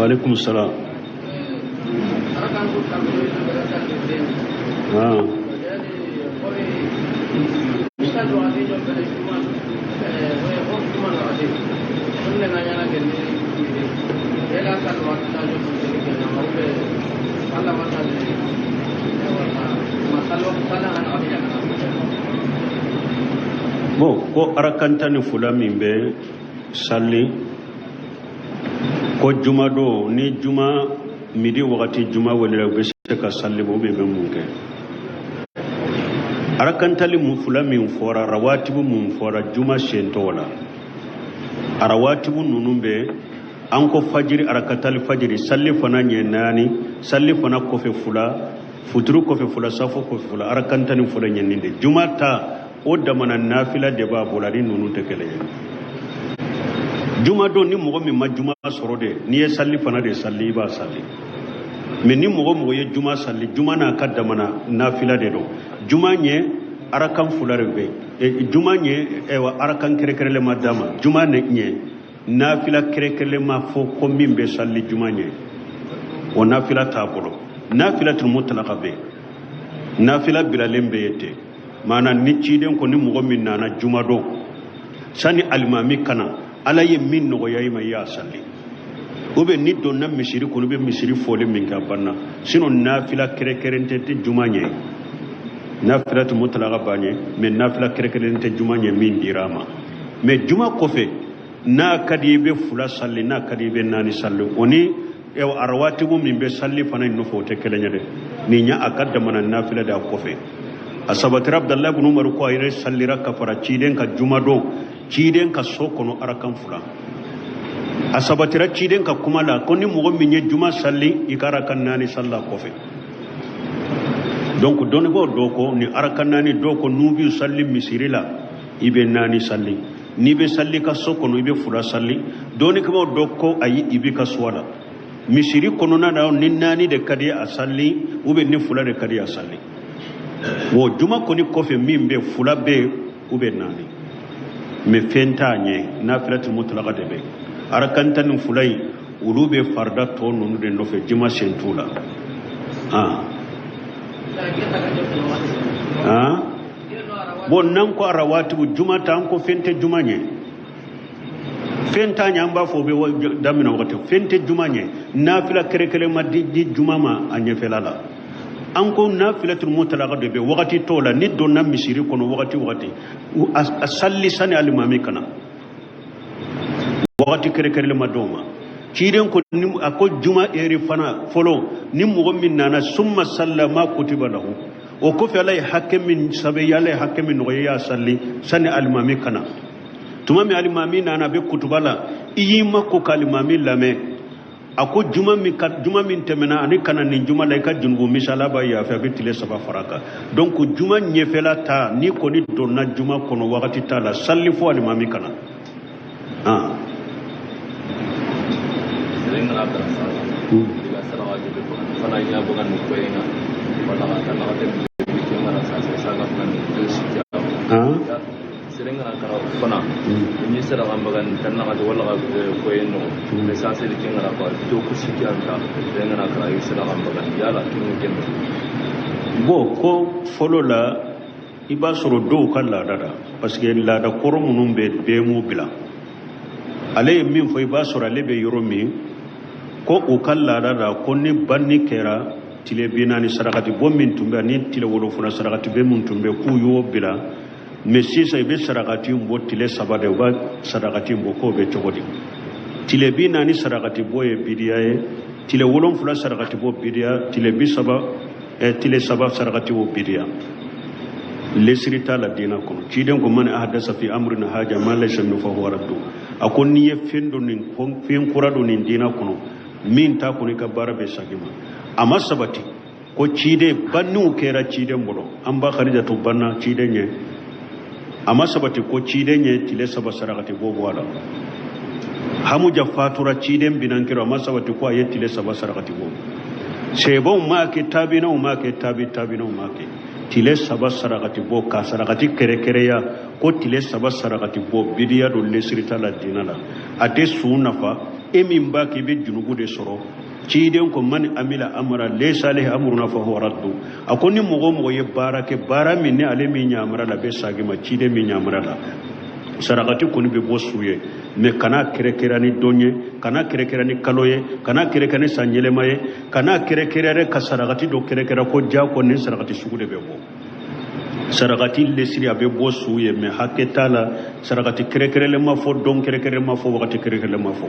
Waaleykum salaam. Ah. Bon, ko arakan 12 min bɛ sali ko jumadon, ni juma midi wagati juma welera, u bɛ se ka sali bɔ, u bɛ mun kɛ? Arakan 12 min fɔra, rawatibu mun fɔra juma sen tɔgɔ la, arawatibu ninnu bɛ an ko fajiri, arakatali fajiri, sali fana ɲɛ naani, sali fana kɔfɛ fila, futuru kɔfɛ fila, safo kɔfɛ fila, arakan 12 ɲɛ nin de. Juma ta, o damana nafila de b'a bolo, ani ninnu tɛ kelen ye. Juma don, ni mɔgɔ min ma juma sɔrɔ de, n'i ye sali fana de sali, i b'a sali. Mais ni mɔgɔ mɔgɔ ye juma sali, juma n'a ka damana nafila de don. Juma ɲɛ arakan fila de bɛ yen. Juma ɲɛ, ayiwa, arakan kɛrɛnkɛrɛnlen ma d'a ma. Juma ɲɛ nafila kɛrɛnkɛrɛnlen ma fɔ ko min bɛ sali juma ɲɛ, o nafila t'a bolo. Nafilatul mutlaka bɛ yen, nafila bilalen bɛ yen ten. Maana ni ciden ko ni mɔgɔ min nana jumadon sani alimami ka na, Ala ye min nɔgɔya i ma, i y'a sali, ou bien ni donna misiri kɔnɔ, i bɛ misiri fɔli min kɛ, a banna. Sinon nafila kɛrɛnkɛrɛn tɛ juma ɲɛ. Nafilatul mutlaka b'a ɲɛ, mais nafila kɛrɛnkɛrɛn tɛ juma ɲɛ min dira a ma. Mais juma kɔfɛ, n'a ka di i bɛ fila sali, n'a ka di i bɛ naani sali. O ni arawatibu min bɛ sali fana in nɔfɛ, o tɛ kelen ye dɛ. Nin ye a ka damana nafila de a kɔfɛ. A sabatira Abudalayi bin Umaru ko a yɛrɛ salira ka fara ciden ka jumadon, ciden ka so kɔnɔ, arakan fila. A sabatira ciden ka kuma la ko ni mɔgɔ min ye juma sali, i ka arakan naani sali a kɔfɛ. Donc dɔnnibaaw dɔw ko ni arakan naani, dɔw ko n'u bɛ sali misiri la, i bɛ naani sali, n'i bɛ sali ka so kɔnɔ, i bɛ fila sali. Dɔnnikɛbaaw dɔ ko ayi, i b'i ka so la. Misiri kɔnɔna na, ni naani de ka di a sali, ou bien ni fila de ka di a sali. Bon, juma kɔni kɔfɛ min bɛ, fila bɛ yen ou bien naani, mais fɛn t'a ɲɛ, nafilatul mutlaka de bɛ. Arakan 12 in, olu bɛ farida tɔ ninnu de nɔfɛ, juma sen t'u la. Ah ah, bon, n'an ko arawatibu juma ta, an ko fɛn tɛ juma ɲɛ, fɛn t'a ɲɛ. An b'a fɔ o bɛ daminɛ wagati, fɛn tɛ juma ɲɛ, nafila kɛrɛnkɛrɛn ma di juma ma a ɲɛfɛla la. An ko nafilatul mutlaka de bɛ wagati tɔw la. Ni donna misiri kɔnɔ wagati wagati, a salli sani alimami ka na, wagati kɛrɛnkɛrɛnlen ma d'o ma. Ciden ko ni a ko juma eri fana fɔlɔ, ni mɔgɔ min nana, summa salla ma kutiba lahu, o kɔfɛ Ala ye hakɛ min sɛbɛn, Ala ye hakɛ min nɔgɔya, i y'a salli sani alimami ka na. Tuma min alimami nana, a bɛ kutuba la, i y'i mako ka alimami lamɛn. A ko juma min ka juma min tɛmɛna ani ka na nin juma la, i ka junubu misala b'a yafa, a bɛ tile 3 fara kan. Donc juma ɲɛfɛla ta, n'i kɔni donna juma kɔnɔ, wagati t'a la, salli fo alimami ka na. Ah. Ah. Fana ni saraka bagan tan na ka wala ka ko yen nɔ mais sa seli ken ngara ko to ku siti an ta den ngara kara yi saraka bagan yala kin ken. Bon, ko fɔlɔ la, i b'a sɔrɔ dɔw ka laada la, parce que laada kɔrɔ minnu bɛ bɛɛ m'u bila. Ale ye min fɔ, i b'a sɔrɔ ale bɛ yɔrɔ min ko u ka laada la, ko ni banni kɛra, tile 40 sarakati bɔ min tun bɛ ani tile 7 sarakati bɛ min tun bɛ, k'u y'o bila. Mais sisan i bɛ sarakati bɔ tile 3 de, u b'a sarakati bɔ. K'o bɛ cogo di? Tile 40 sarakati bɔ ye bidiya ye, tile 7 sarakati bɔ bidiya, tile 30, tile 3 sarakati bɔ bidiya. Lesiri t'a la diina kɔnɔ. Ciden ko man ahdasa fi amrina haja ma laysa minhu fahuwa raddu. A ko n'i ye fɛn dɔ nin fɛn kura don nin diina kɔnɔ min t'a kɔnɔ, i ka baara bɛ segin ma. A ma sabati ko ciden banniw kɛra ciden bolo. An ba Khadijatu banna ciden ɲɛ. A ma sabati ko ciden ye tile 3 sarakati bɔ bɔ a la. Hamuja fatura ciden binankɛrɔ, a ma sabati ko a ye tile 3 sarakati bɔ. Sebaw m'a kɛ, tabinaw m'a kɛ, tabi tabinaw m'a kɛ. Tile 3 sarakati bɔ, ka sarakati kɛrɛkɛrɛya ko tile 3 sarakati bɔ, bidiya don, lesiri t'a la diina la. A tɛ su nafa. E min b'a kɛ i bɛ junubu de sɔrɔ. Ciden ko man amila amara laysa alayhi amruna fa huwa raddu. A ko ni mɔgɔ o mɔgɔ ye baara kɛ, baara min ni ale min yamara la, bɛ sagi ma ciden min yamara la. Sarakati kɔni bɛ bɔ su ye, mais kana kɛrɛkɛrɛ ni don ye, kana kɛrɛkɛrɛ ni kalo ye, kana kɛrɛkɛrɛ ni san yɛlɛma ye, kana kɛrɛkɛrɛ ka sarakati dɔ kɛrɛkɛrɛ ko jako ni sarakati sugu de bɛ bɔ. Sarakati lesiri a bɛ bɔ su ye, mais hakɛ t'a la. Sarakati kɛrɛkɛrɛlen ma fɔ, don kɛrɛkɛrɛlen ma fɔ, wagati kɛrɛkɛrɛlen ma fɔ.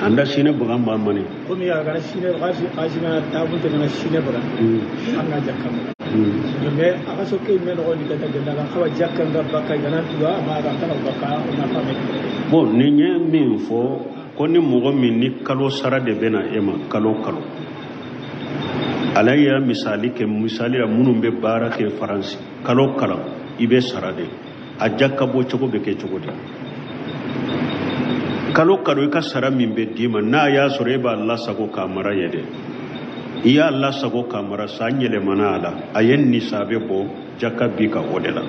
Anda sine bagan ba mani. Komi a kana sine kasi na tabu te kana sine bagan. An na jakka. Mais a ka so ke men ko ni kata genda kan xawa jakka nga bakka gana tuwa ma ga kana bakka na fa me. Bon, ni nye min fɔ ko ni mɔgɔ min ni kalo sara de bɛ na e ma kalo kalo, ala y'a misali kɛ misali la minnu bɛ baara kɛ Faransi, kalo kalo i bɛ sara de, a jakka bɔ cogo bɛ kɛ cogo di? Kalo kalo i ka sara min bɛ d'i ma, n'a y'a sɔrɔ e b'a lasago k'a mara ye dɛ, i y'a lasago k'a mara, san yɛlɛmana a la, a ye nisabe bɔ, jakka b'i ka o de la.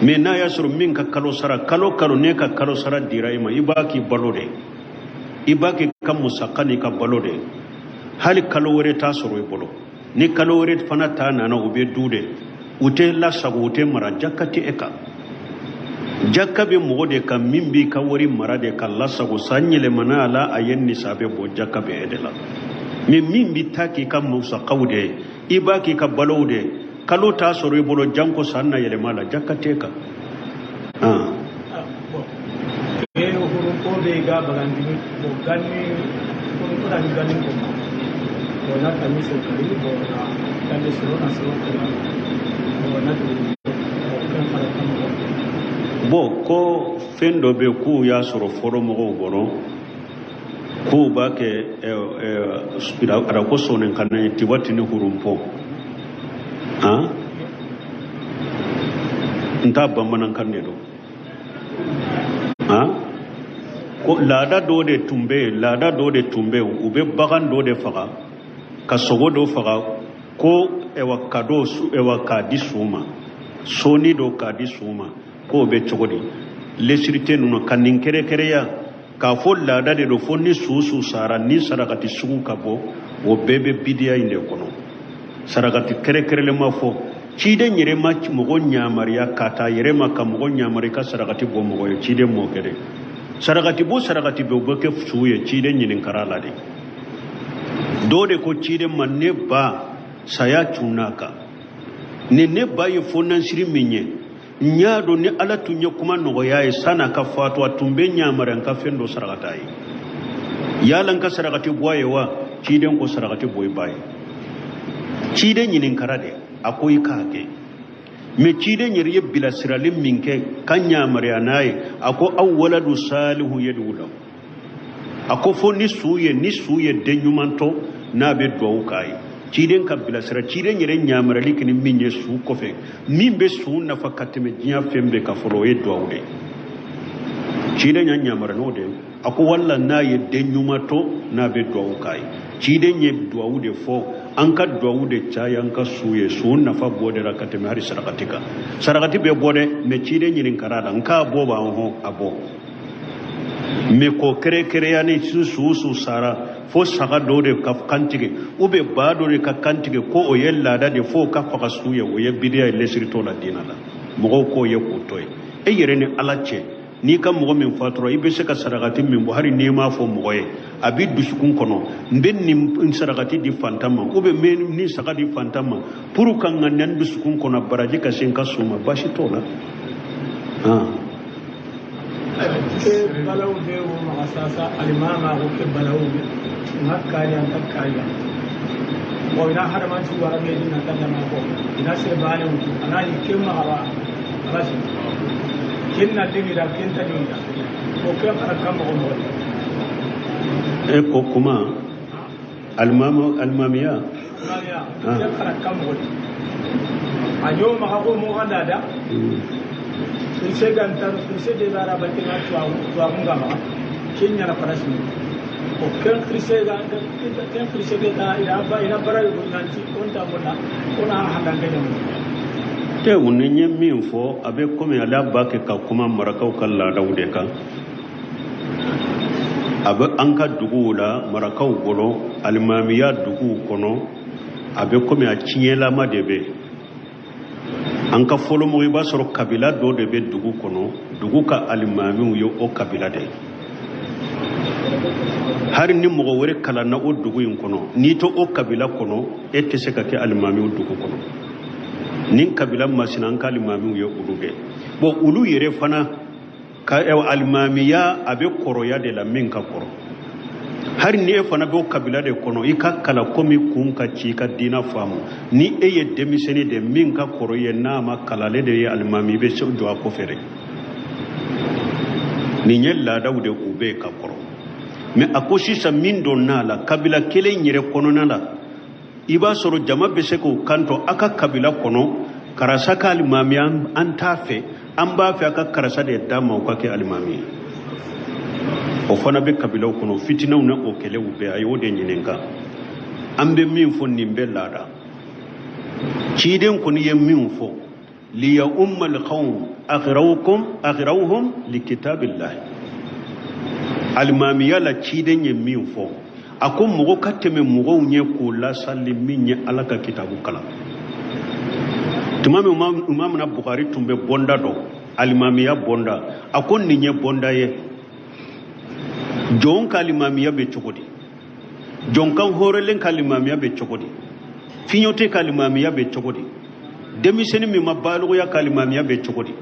Mais n'a y'a sɔrɔ min ka kalo sara kalo kalo, n'e ka kalo sara dira i ma, i b'a k'i balo de, i b'a k'i ka musaka n'i ka balo de, hali kalo wɛrɛ t'a sɔrɔ i bolo. Ni kalo wɛrɛ fana ta nana, u bɛ du de, u tɛ lasago, u tɛ mara, jakka tɛ e kan. Jakka bɛ mɔgɔ de kan min b'i ka wari mara de ka lasago, san yɛlɛmana a la, a ye nisabe bɔ, jakka bɛ e de la. Mais min bɛ taa k'i ka musakaw de ye, i b'a k'i ka balow de ye, kalo t'a sɔrɔ i bolo, janko san na yɛlɛma la, jakka t'e kan. Bon, ke huru ko be ga bagandini bon ganni ko ko na ganni ko ma bon na tami so kali bon na ganni so na so ko bon na to bon kan fara kan ko. Bon, ko fɛn dɔ bɛ k'u y'a sɔrɔ fɔlɔ mɔgɔw bolo k'u b'a kɛ a ko sɔnni ye tiwati ni hurunpɔ han n t'a bamanankan de don han ko laada dɔ de tun bɛ yen, laada dɔ de tun bɛ yen, u bɛ bagan dɔ de faga ka sogo dɔ faga ko ɛwa kado ɛwa k'a di su ma, soni dɔ k'a di su ma, k'o bɛ cogo di? Lesirite ninnu ka nin kɛrɛkɛrɛya k'a fɔ laada de don, fo ni su su sara ni sarakati sugu ka bɔ, o bɛɛ bɛ bidiya in de kɔnɔ. Sarakati kɛrɛkɛrɛlen ma fɔ, ciden yɛrɛ ma mɔgɔ ɲamariya ka taa yɛrɛ ma ka mɔgɔ ɲamariya ka sarakati bɔ mɔgɔ ye, ciden m'o kɛ dɛ. Sarakati bɔ sarakati bɛ o bɛ kɛ su ye, ciden ɲininkara la de. Dɔw de ko ciden ma, ne ba saya cunna kan, ni ne ba ye fɔnansiri min ye, n y'a dɔn ni Ala tun ye kuma nɔgɔya ye san'a ka fatu, a tun bɛ ɲamariya n ka fɛn dɔ sarakata ye, yala n ka sarakati bɔ a ye wa? Ciden ko sarakati bɔ i ba ye. Ciden ɲininkara de, a ko i k'a kɛ. Mais ciden yɛrɛ ye bilasirali min kɛ ka ɲamariya n'a ye, a ko aw waladu salihu yadu la, a ko fo ni su ye, ni su ye den ɲuman to n'a bɛ duwawu k'a ye. Ciden ka bilasira, ciden yɛrɛ ɲamariyali kɛ ni min ye su kɔfɛ, min bɛ su nafa ka tɛmɛ diɲɛ fɛn bɛɛ kan fɔlɔ, o ye duwawu de ye. Ciden y'a ɲamariya n'o de ye, a ko wala n'a ye den ɲuman to n'a bɛ duwawu k'a ye. Ciden ye duwawu de fɔ, an ka duwawu de caya an ka su ye, su nafa bɔ de la ka tɛmɛ hali sarakati kan. Sarakati bɛ bɔ dɛ, mais ciden ɲininkara la, n k'a bɔ b'an hɔn a bɔ, mais k'o kɛrɛkɛrɛya ni su su sara fo saga dɔ de ka kantigɛ ou bien ba dɔ de ka kantigɛ, ko o ye laada de f'o ka faga su ye, o ye bidiya ye, lesiri t'o la diinɛ la. Mɔgɔw k'o ye k'o to yen. E yɛrɛ ni Ala cɛ, n'i ka mɔgɔ min fatura, i bɛ se ka sarakati min bɔ, hali n'i m'a fɔ mɔgɔ ye, a b'i dusukun kɔnɔ, n bɛ nin sarakati di fantan ma ou bien n bɛ nin saga di fantan ma pour ka n ka nin dusukun kɔnɔ baraji ka se n ka so ma, baasi t'o la. Ke balaw be wo maga sasa alimama ko ke balaw be nga kariya ta kariya bo ina hadaman su wara me na tan ma ko ina se bane wutu ana ni ke ma wa basi kin na dingira kin ta dingira ko ke ara kam ko mo. E ko kuma almama almamiya almamiya ke ara kam ko ayo ma ko mo da da. Khirse ganta khirse de bara batina tuwa ngama kenya na parasi o ken khirse ga ken khirse be ta ila ba ila bara yu nanti on ta mona ona halanga ne. Te mun ye min fɔ a bɛ komi ale b'a kɛ ka kuma marakaw ka laadaw de kan. A bɛ an ka duguw la marakaw bolo alimamiya duguw kɔnɔ a bɛ komi a tiɲɛlama de bɛ an ka fɔlɔmɔgɔ i b'a sɔrɔ kabila dɔ de bɛ dugu kɔnɔ dugu ka alimamiw ye o kabila de ye. Hali ni mɔgɔ wɛrɛ kalanna o dugu in kɔnɔ n'i to o kabila kɔnɔ e tɛ se ka kɛ alimamiw dugu kɔnɔ. Ni kabila masina an ka alimamiw ye olu de. Bon olu yɛrɛ fana ka alimamiya a bɛ kɔrɔya de la min ka kɔrɔ. Hali ni e fana b'o kabila de kɔnɔ i ka kala komi kun ka ci i ka diina faamu ni e ye denmisɛnnin de min ka kɔrɔ ye n'a ma kala ale de ye alimami i bɛ se jɔ a kɔfɛ dɛ. Nin ye laadaw de u bɛ ka kɔrɔ. Mais a ko sisan min donn'a la kabila kelen yɛrɛ kɔnɔna la i b'a sɔrɔ jama bɛ se k'o kanto a ka kabila kɔnɔ karisa ka alimami an t'a fɛ an b'a fɛ a ka karisa de d'a ma o ka kɛ alimami ye. O fana bɛ kabilaw kɔnɔ fitinaw ni o kɛlɛw bɛɛ a y'o de ɲininka. An bɛ min fɔ nin bɛ laada ciden kɔni ye min fɔ liya umma alqawm aghrawkum aghrawhum likitabillah. Alimamiya la ciden ye min fɔ a ko mɔgɔ ka tɛmɛ mɔgɔw ɲɛ k'o lasali min ye Ala ka kitabu kalan. Tuma min Imamuna Bukhari tun bɛ bonda dɔn alimamiya bonda a ko nin ye bonda ye jɔn ka alimamiya bɛ cogo di jɔn kan hɔrɔnlen ka alimamiya bɛ cogo di fiɲɔte ka alimamiya bɛ cogo di denmisɛnnin min ma balikuya ka alimamiya bɛ cogo di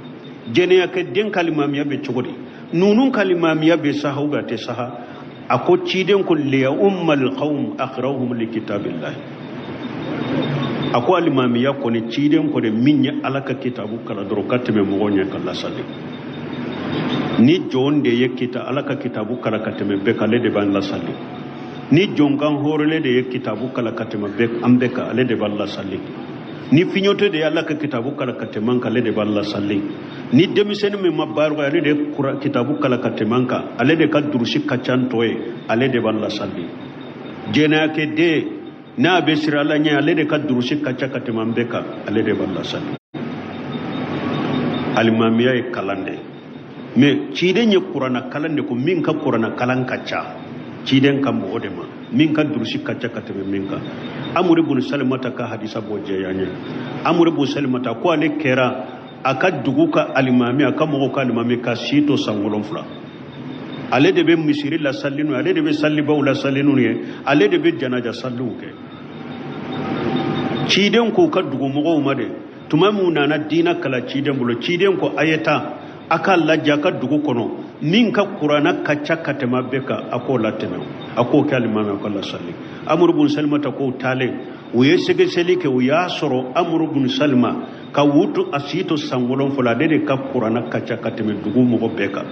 jɛnɛyakɛ den ka alimamiya bɛ cogo di nunu ka alimamiya bɛ saha ou bien a tɛ saha. A ko ciden ko liya ummal qawm akhrahum likitabillah. A ko alimamiya kɔni ciden ko de min ye Ala ka kitabu kalan dɔrɔn ka tɛmɛ mɔgɔw ɲɛ ka lasali. Ni jɔn de ye kita Ala ka kitabu kalan ka tɛmɛ bɛɛ kan ale de b'an lasali. Ni jɔn kan hɔrɔnlen de ye kitabu kalan ka tɛmɛ bɛɛ an bɛɛ kan ale de b'an lasali. Ni fiɲɔtɔ de ye Ala ka kitabu kalan ka tɛmɛ an kan ale de b'an lasali. Ni denmisɛnnin min ma baara ale de ye kitabu kalan ka tɛmɛ an kan ale de ka durusi ka ca tɔ ye ale de b'an lasali. Jɛnɛyakɛ den n'a bɛ siran Ala ɲɛ ale de ka durusi ka ca ka tɛmɛ an bɛɛ kan ale de b'an lasali. Alimamiya ye kalan de ye. Mais ciden ye kuranna kalan de ko min ka kuranna kalan ka ca ciden ka mɔgɔ de ma min ka durusi ka ca ka tɛmɛ min kan. Amuru bun Salimata ka hadisa bɔ jɛya ɲɛ. Amuru bun Salimata ko ale kɛra a ka dugu ka alimami a ka mɔgɔw ka alimami ka si to san 7. Ale de bɛ misiri lasali n'u ye ale de bɛ salibaw lasali n'u ye ale de bɛ janaja saliw kɛ. Ciden k'u ka dugumɔgɔw ma de tuma min nana diina kalan ciden bolo ciden ko a ye taa a k'a lajɛ a ka dugu kɔnɔ min ka kuranna ka ca ka tɛmɛ bɛɛ kan a k'o latɛmɛ a k'o kɛ alimami a ka lasali. Amuru bun Salimata k'o taalen u ye sɛgɛsɛgɛli kɛ u y'a sɔrɔ Amuru bun Salima ka wutu a si to san 7 ale de ka kuranna ka ca ka tɛmɛ dugu mɔgɔ bɛɛ kan.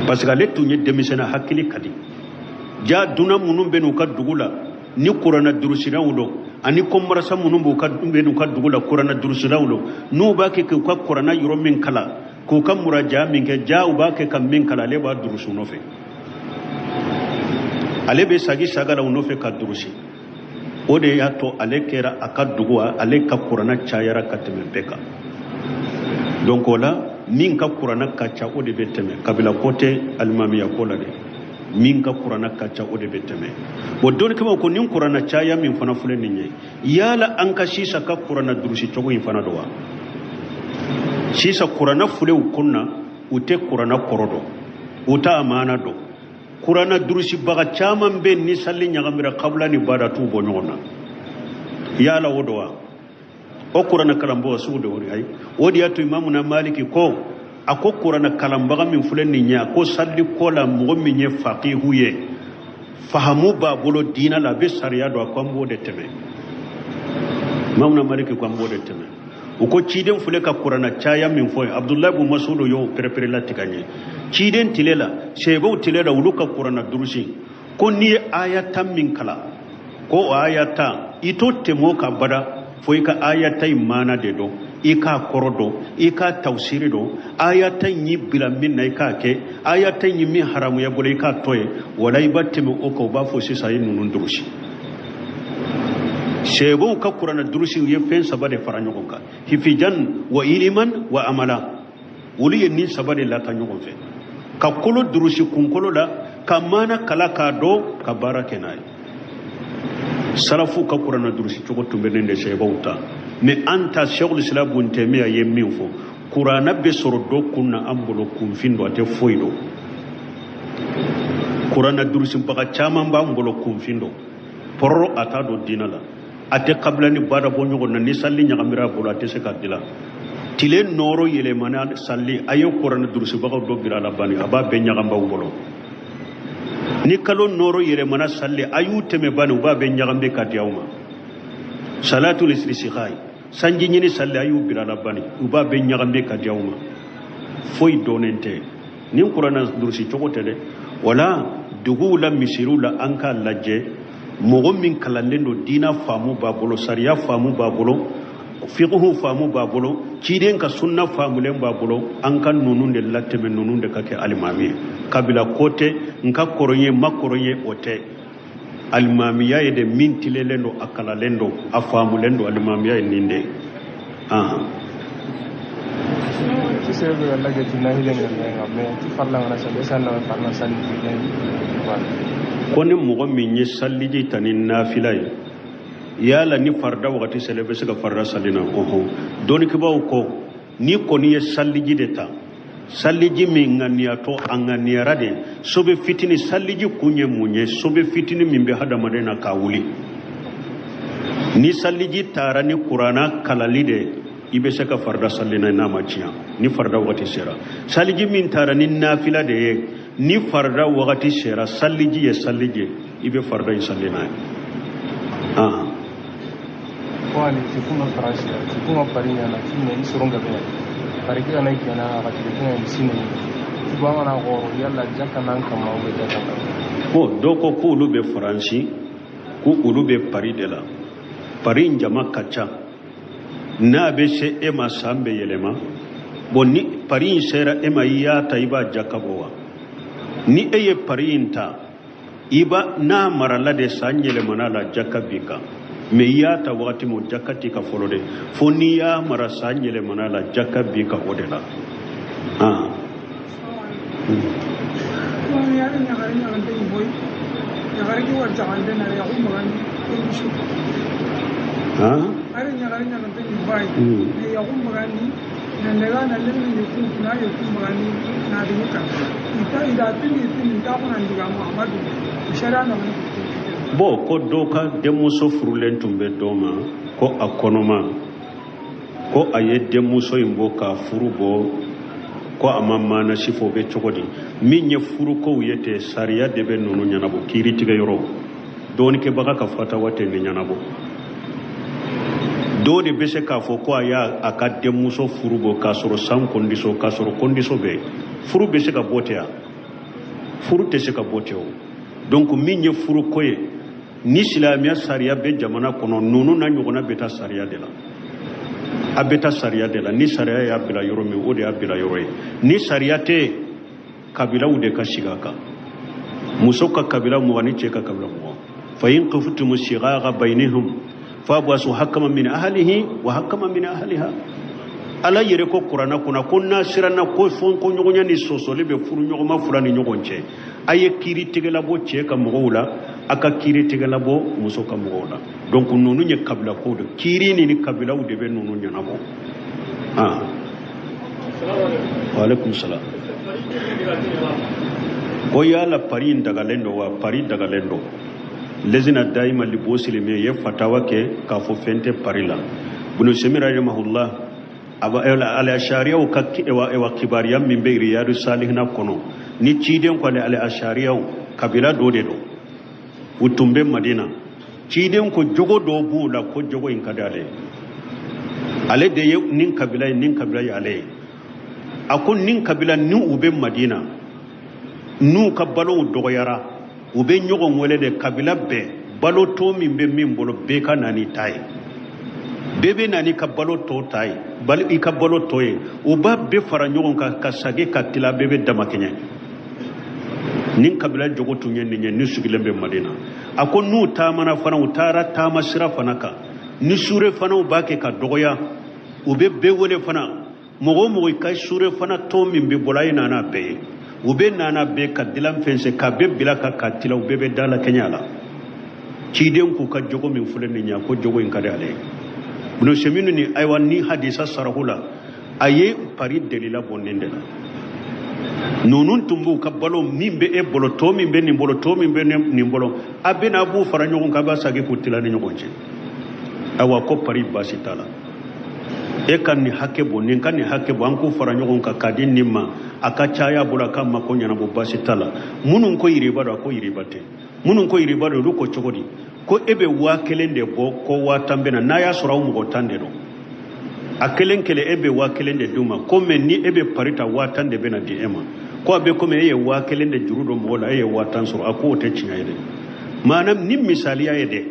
Parce que ale tun ye denmisɛnnin hakili ka di. Ja dunan minnu bɛ n'u ka dugu la ni kuranna durusilaw don ani kɔnbarasa minnu b'u ka bɛ n'u ka dugu la kuranna durusilaw don n'u b'a kɛ k'u ka kuranna yɔrɔ min kalan k'u ka muraja min kɛ ja u b'a kɛ ka min kalan ale b'a durusi u nɔfɛ. Ale bɛ sagi saga la u nɔfɛ ka durusi. O de y'a to ale kɛra a ka dugu ale ka kuranna cayara ka tɛmɛ bɛɛ kan. Donc o la min ka kuranna ka ca o de bɛ tɛmɛ kabila ko tɛ alimamiya ko la dɛ min ka kuranna ka ca o de bɛ tɛmɛ. Bon dɔnnikɛbaaw ko nin kuranna caya min fana filɛ nin ye yala an ka sisan ka kuranna durusi cogo in fana don wa? Sisan kuranna fulew kunna u tɛ kuranna kɔrɔ dɔn u t'a maana dɔn. Kuranna durusibaga caman bɛ ni sali ɲagamira kabila ni bada t'u bɔ ɲɔgɔn na. Yala o don wa? O kuranna kalanbaga sugu de o de ayi. O de y'a to Imamuna Maliki ko a ko kuranna kalanbaga min filɛ nin ye a ko sali ko la mɔgɔ min ye faqihu ye fahamu b'a bolo diina la a bɛ sariya dɔn a ko an b'o de tɛmɛ. Imamuna Maliki ko an b'o de tɛmɛ. U ko ciden filɛ ka kuranna caya min fɔ ye Abdulayi bun Masudu y'o perepere latigɛ n ye. Ciden tile la sɛbɛw tile la olu ka kuranna durusi ko n'i ye aya 10 min kalan ko o aya 10 i t'o tɛmɛ o kan bada fo i ka aya 10 in maana de dɔn. I k'a kɔrɔ dɔn, i k'a tawsiri dɔn, ayata in y'i bila min na i k'a kɛ, ayata in ye min haramuya bolo i k'a to yen. Wala i b'a tɛmɛ o kan, u b'a fɔ sisan i ye ninnu durusi. Sɛbɛnw ka kuranɛ durusi, u ye fɛn saba de fara ɲɔgɔn kan: hifijan wa iliman wa amala. Olu ye nin saba de lata ɲɔgɔn fɛ, ka kolo durusi kunkolo la, ka maana kala k'a dɔn, ka baara kɛ n'a ye. Salafu ka kuranɛ durusi cogo tun bɛ nin de sɛbɛnw ta. Mais an ta, Sheikhul Islam Ibn Taymiyyah ye min fɔ, kuranɛ bɛ sɔrɔ dɔ kun na an bolo, kunfin don, a tɛ foyi dɔn. Kuranɛ durusibaga caman b'an bolo, kunfin don, pɔrɔ a t'a dɔn diinɛ la, a tɛ kabila ni bada bɔ ɲɔgɔn na. Ni sali ɲagamira a bolo, a tɛ se ka dilan. Tile nɔɔrɔ yɛlɛmana sali, a ye kuranɛ durusibagaw dɔ bila a la bani, a b'a bɛɛ ɲagambaw bolo. Ni kalo nɔɔrɔ yɛlɛmana sali, a y'u tɛmɛ bani, u b'a bɛɛ ɲagambe ka di aw ma. Salatul istisqa, sanji ɲini sali, a y'u bila a la bani, u b'a bɛɛ ɲagambe ka di aw ma. Foyi dɔnnen tɛ ni kuranɛ durusi cogo tɛ dɛ. Wala duguw la, misiriw la, an k'a lajɛ mɔgɔ min kalanlen don, diina faamu b'a bolo, sariya faamu b'a bolo, fiqhu faamu b'a bolo, ciden ka sunna faamulen b'a bolo, an ka ninnu de latɛmɛ, ninnu de ka kɛ alimami ye. Kabila ko tɛ, n ka kɔrɔ ye, ma kɔrɔ ye, o tɛ. Alimamiya ye de min tilelen don, a kalalen don, a faamulen don, alimamiya ye nin de ye. Ti sere be lage ti nahile ngana mais ti farla ngana sali sa na farla sali ti. Ko ni mɔgɔ min ye saliji ta ni nafila ye, yala ni farida wagati sera, i bɛ se ka farida sali na? Ɔhɔn, dɔnnikɛbaaw ko ni kɔni ye saliji de ta, saliji min ŋaniyatɔ, a ŋaniyara de sobe fitini. Saliji kun ye mun ye? Sobe fitini min bɛ hadamaden na k'a wuli. Ni saliji taara ni kuranna kalali de, i bɛ se ka farida sali na n'a ma tiɲɛ ni farida wagati sera. Saliji min taara ni nafila de ye, ni farida wagati sera, saliji ye saliji ye, i bɛ farida in sali n'a ye. Ko ani ti kuma faransi ti kuma pari ɲana ti mɛ i sɔrɔ ka bɛ pari ke kana kɛna a ka tile fɛn sini ti bɔ an kana kɔrɔ yala jaka n'an kama u bɛ jaka na. Bon, dɔw ko k'olu bɛ faransi, ko olu bɛ Pari de la. Pari in jama ka ca, n'a bɛ se e ma san bɛ yɛlɛma. Bon, ni pari in sera e ma, i y'a ta, i b'a jaka bɔ wa? Ni e ye pari in ta, i ba n'a marala de, san yɛlɛmana la, jaka b'i kan. Mais i y'a ta wagati min, o jaka t'i ka fɔlɔ dɛ, fo n'i y'a mara san yɛlɛmana la, jaka b'i kan o de la. Bon, ko dɔ ka denmuso furulen tun bɛ dɔ ma, ko a kɔnɔma, ko a ye denmuso in bɔ k'a furu bɔ, ko a ma maana si fɔ, o bɛ cogo di? Min ye furukow ye ten, sariya de bɛ ninnu ɲɛnabɔ. Kiiritigɛ yɔrɔ, dɔɔnikɛbaga ka fatawa tɛ nin ɲɛnabɔ. Dɔw de bɛ se k'a fɔ ko a y'a a ka denmuso furu bɔ k'a sɔrɔ san kɔndisɔn, k'a sɔrɔ kɔndisɔn bɛ yen. Furu bɛ se ka bɔ ten wa? Furu tɛ se ka bɔ ten o. Donc min ye furuko ye, ni silamɛya sariya bɛ jamana kɔnɔ, ninnu n'a ɲɔgɔnna bɛ taa sariya de la. A bɛ taa sariya de la. Ni sariya y'a bila yɔrɔ min, o de y'a bila yɔrɔ ye. Ni sariya tɛ yen, kabilaw de ka sigi a kan, muso ka kabila 20 ni cɛ ka kabila 20. Fa in khiftum shiqaqa bainihum fab'asu hakaman min ahlihi wa hakaman min ahliha. Ala yɛrɛ ko kuranna kɔnɔ ko n'a siranna ko fɔn ko ɲɔgɔnya ni sɔsɔli bɛ furu ɲɔgɔnma fila ni ɲɔgɔn cɛ, a ye kiiri tigɛla bɔ cɛ ka mɔgɔw la, a ka kiiri tigɛla bɔ muso ka mɔgɔw la. Donc ninnu ye kabila kow de, kiiri ni kabilaw de bɛ ninnu ɲɛnabɔ. Wa alaikum salam. Ko yala pari in dagalen don wa? Pari dagalen don. Lezina dayima libosilimi ye fatawa kɛ k'a fɔ fɛn tɛ pari la. Bunu semi rahimahullah ala ashariyaw ka ewa kibariya min bɛ Riyadu Salihina kɔnɔ, ni ciden ko ale ashariyaw kabila dɔ de don, u tun bɛ Madina. Ciden ko jogo dɔ b'u la, ko jogo in ka di ale ye, ale de ye nin kabila ye, nin kabila ye ale ye. A ko nin kabila ni u bɛ Madina, n'u ka balow dɔgɔyara, u bɛ ɲɔgɔn wele de, kabila bɛɛ balo tɔ min bɛ min bolo, bɛɛ ka na ni ta ye. Bɛɛ bɛ na n'i ka balo tɔ ta ye, bali i ka balo tɔ ye, u b'a bɛɛ fara ɲɔgɔn kan ka sagi ka tila, bɛɛ bɛ damakɛɲɛ. Nin kabila jogo tun ye nin ye, ni sigilen bɛ Madina. A ko n'u taamana fana, u taara taama sira fana kan, ni sure fana u b'a kɛ ka dɔgɔya, u bɛ bɛɛ wele fana, mɔgɔ o mɔgɔ i ka sure fana tɔ min bɛ bɔla, i nana bɛɛ ye, u bɛ nana bɛɛ ka dilan fɛnsɛn ka bɛɛ bila ka tila, u bɛɛ bɛ da la kɛɲɛ la. Ciden k'u ka jogo min filɛ nin ye, a ko jogo in ka di ale ye. Ibn Usaymin ni ayiwa ni hadisa sarahu la, a ye pari delila bɔ nin de la. Ninnu tun b'u ka balo min bɛ e bolo, tɔ min bɛ nin bolo, tɔ min bɛ nin bolo, a bɛ na a b'u fara ɲɔgɔn kan, a b'a sagi k'u tila ni ɲɔgɔn cɛ. Ayiwa ko pari baasi t'a la, e ka nin hakɛ bɔ, nin ka nin hakɛ bɔ, an k'u fara ɲɔgɔn kan k'a di nin ma, a ka caya bolo, a ka mako ɲɛnabɔ, baasi t'a la. Minnu ko yiriba don, a ko yiriba tɛ. Minnu ko yiriba don, olu ko cogo di? Ko e bɛ 1000 de bɔ, ko 10,000 bɛ na, n'a y'a sɔrɔ aw mɔgɔ 10 de don, a kelen kelen e bɛ 1000 de d'u ma, ko mɛ ni e bɛ pari ta 10,000 de bɛ na di e ma, ko a bɛ komi e ye 1000 de juru don mɔgɔ la, e ye 10,000 sɔrɔ. A ko o tɛ tiɲɛ ye dɛ. Maana ni misaliya ye dɛ,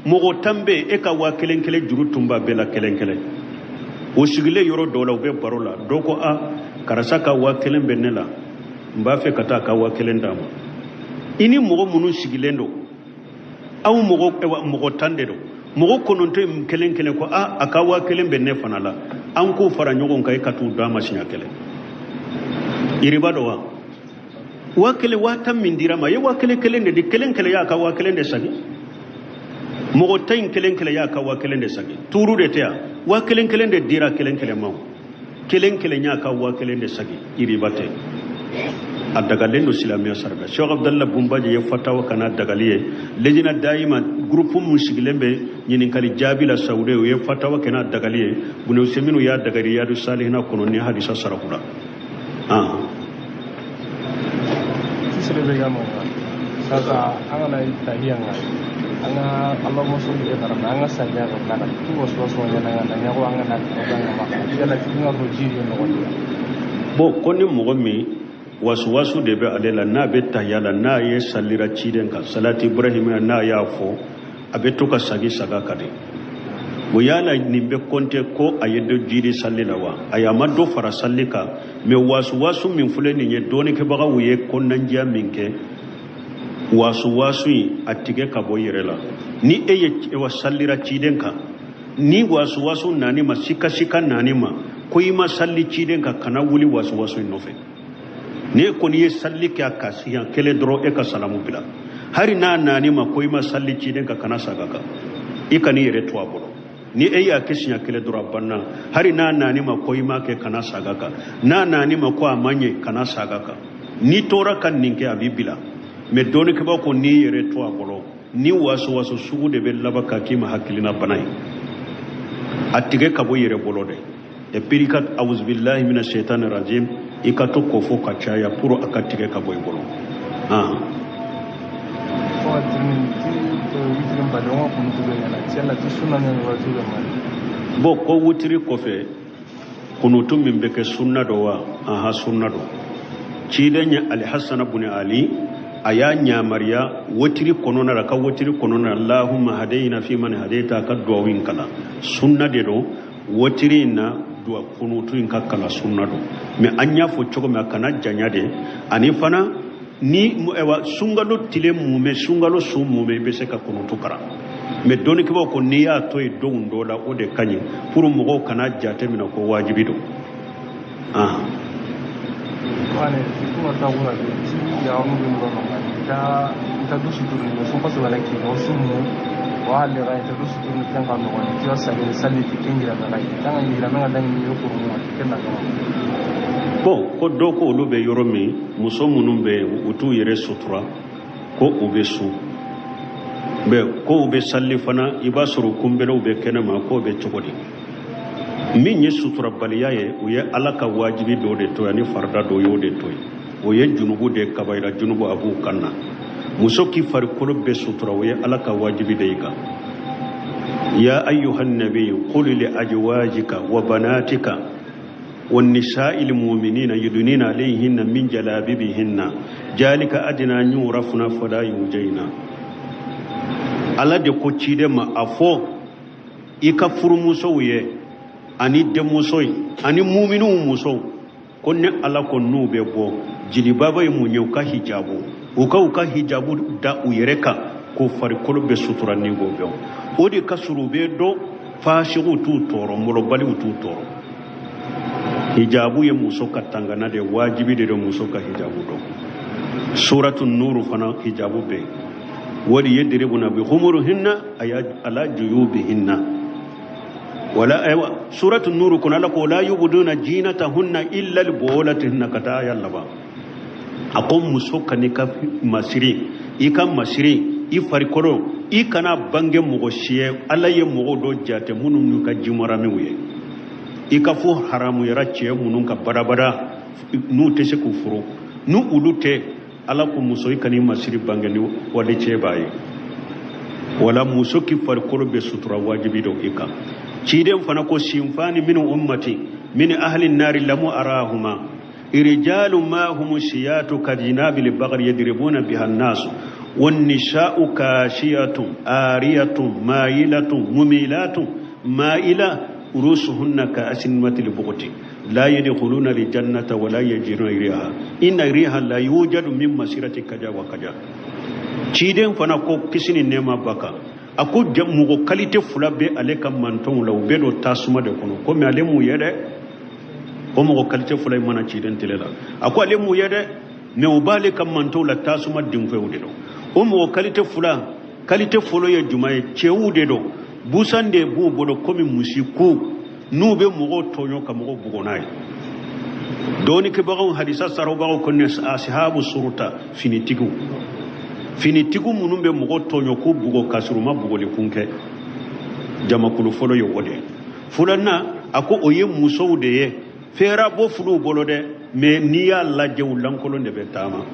mɔgɔ 10 bɛ yen, e ka 1000 kelen juru tun b'a bɛɛ la kelen kelen. O sigilen yɔrɔ dɔw la, u bɛ baro la, dɔw ko a karisa ka 1000 bɛ ne la, n b'a fɛ ka taa a ka 1000 d'a ma. I ni mɔgɔ minnu sigilen don, aw mɔgɔ 10 de don, mɔgɔ 9 kelen kelen ko a a ka 1000 bɛ ne fana la, an k'o fara ɲɔgɔn kan, e ka t'u d'a ma siɲɛ kelen. Yiriba dɔ wa 1000 10,000 min dira ma, i ye 1000 kelen de di, kelen kelen y'a ka 1000 de sagi, mɔgɔ 10 in kelen kelen y'a ka 1000 de sagi, tuuru de tɛ yan, 1000 kelen de dira kelen kelen ma, kelen kelen y'a ka 1000 de sagi, yiriba tɛ. A dagalen don silamɛya sariya. Cheikh Abdallah Bunbaji ye fatawa kana dagali ye lejina dayima, groupe mun sigilen bɛ ɲininkali jaabi la Saudi, o ye fatawa kana dagali ye. Ibn Usaymin y'a dagali Riyadu Salihina kɔnɔ ni hadisa saraku la. Sasa an kana tahiya nka an ka Allahumma salli ala karama, an ka saliya ka bila ka tu wasu wasu ɲɛna ka na ɲago, an ka na ka ma yala ti ka ko ji ye nɔgɔ de. Bon, ko ni mɔgɔ min wasuwasu de bɛ ale la, n'a bɛ tahiya la, n'a ye salira ciden kan salati Ibrahima, n'a y'a fɔ a bɛ to ka sagi saga ka de o yala nin bɛ kɔnte ko a ye dɔ jiri sali la wa? Ayi, a ma dɔ fara sali kan, mɛ wasuwasu min filɛ nin ye, dɔɔnikɛbagaw ye kɔnɔnandiya min kɛ, wasuwasu in a tigɛ ka bɔ i yɛrɛ la. Ni e ye wa salira ciden kan, ni wasuwasu nani ma, sika sika nani ma ko i ma sali ciden kan, kana wuli wasuwasu in nɔfɛ. Ni e kɔni ye sali kɛ a ka siɲɛ kelen dɔrɔn, e ka salamu bila. Hali n'a nani ma ko i ma sali ciden kan, kana saga kan, i kan'i yɛrɛ to a bolo. Ni e y'a kɛ siɲɛ kelen dɔrɔn, a banna. Hali n'a nani ma ko i m'a kɛ, kana saga kan. N'a nani ma ko a ma ɲɛ, kana saga kan. N'i tora ka nin kɛ, a b'i bila. Mɛ dɔɔnikɛbaw ko n'i yɛrɛ to a bolo, ni waso waso sugu de bɛ laban ka k'i ma hakilina bana ye, a tigɛ ka bɔ i yɛrɛ bolo dɛ. Et puis i ka awuzubilahi mina shaitani rajim, i ka to k'o fɔ ka caya pour a ka tigɛ ka bɔ i bolo. Bon, ko wutiri kɔfɛ kunutu min bɛ kɛ sunna dɔ wa? Aha, sunna dɔ. Ciden ye Alihasana buni Ali, a y'a ɲamariya wotiri kɔnɔna la, ka wotiri kɔnɔna la, Allahumma hadayina fi man hadayta, ka duwawu in kalan sunna de don. Wotiri in na duwa kunutu in ka kalan sunna don, mɛ an y'a fɔ cogo min, a kana janya de. Ani fana ni sunkalo tile mumɛ, sunkalo su mumɛ, i bɛ se ka kunutu kalan. Mɛ dɔnnikɛbaw ko n'i y'a to yen don dɔ la, o de ka ɲi pour mɔgɔw kana jate minɛ ko wajibi don. Bon, ko dɔw ko olu bɛ yɔrɔ min, muso minnu bɛ yen, u t'u yɛrɛ sutura, ko u bɛ sun, mɛ ko u bɛ sali fana, i b'a sɔrɔ kunbɛlɛw bɛ kɛnɛma, k'o bɛ cogo di? Min ye suturabaliya ye, o ye Ala ka wajibi dɔ de to yen, ani farida dɔ y'o de to yen, o ye junubu de, kabayira junubu, a b'u kan na. Muso k'i farikolo bɛɛ sutura, o ye Ala ka wajibi de y'i kan. Ya ayyuhan nabiyyu qul li azwajika wa banatika wa nisa'il mu'minina yudnina alayhinna min jalabibihinna jalika adna an yurafna fala yujayna. Ala de ko ciden ma, a fɔ I ka furumusow ye ani denmuso ye ani muminuw musow ko ne Ala ko n'u bɛ bɔ jilibaba ye mun ye u ka hijabu u ka hijabu da u yɛrɛ kan ko farikolo bɛ sutura ni k'o bɛn o de ka surun u bɛ dɔn fasigiw t'u tɔɔrɔ molobaliw t'u tɔɔrɔ hijabu ye muso ka tangana de wajibi de don muso ka hijabu dɔn suratu nuru fana hijabu bɛ yen wali yadribuna bi khumurihinna ala juyubihinna wala aywa suratu nuru kɔnɔ Ala ko la yubduna jinatahunna illa li bu'ulatihinna ka taa aya laban a ko muso kan'i ka masiri i ka masiri i farikolo i kana bange mɔgɔ si ye Ala ye mɔgɔw dɔ jate minnu n'u ka jimaramiw ye i ka fo haramuyara cɛ minnu ka badabada n'u tɛ se k'u furu n'u olu tɛ Ala ko muso i kan'i masiri bange ni wali cɛ b'a ye wala muso k'i farikolo bɛ sutura wajibi don i kan ciden fana ko sinfani min ummati min ahli nari lamu arahuma rijalu ma hum siyatu kadinabi li bagri yadribuna biha an-nas wan nisa'u kashiyatun ariyatun mayilatun mumilatun ma'ila urusuhunna ka asnimatil bughti la yadkhuluna al-jannata wa la yajiduna riha inna riha la yujadu min masirati kaja wa kaja ciden fana ko kisi ni nɛɛma baka a ko mɔgɔ kalite fila bɛ ale ka mantɔnw la u bɛ don tasuma de kɔnɔ komi ale m'u ye dɛ o mɔgɔ kalite fila in mana ciden tele la a ko ale m'u ye dɛ mɛ u b'ale ka mantɔnw la tasuma denfɛnw de don o mɔgɔ kalite fila kalite fɔlɔ ye jumɛn ye cɛw de don busan de b'u bolo komi misi ku n'u bɛ mɔgɔw tɔɲɔ ka mɔgɔw bugɔ n'a ye dɔɔnikɛbagaw hadisa sarobagaw ko ne asihabu suruta finitigiw finitigiw minnu bɛ mɔgɔ tɔɲɔ k'u bugɔ k'a sɔrɔ u ma bugɔli kun kɛ jamakulu fɔlɔ ye o de ye filanan a ko o ye musow de ye fɛɛrɛ bɔ fuluw bolo dɛ mɛ n'i y'a lajɛ u lankolon de bɛ taama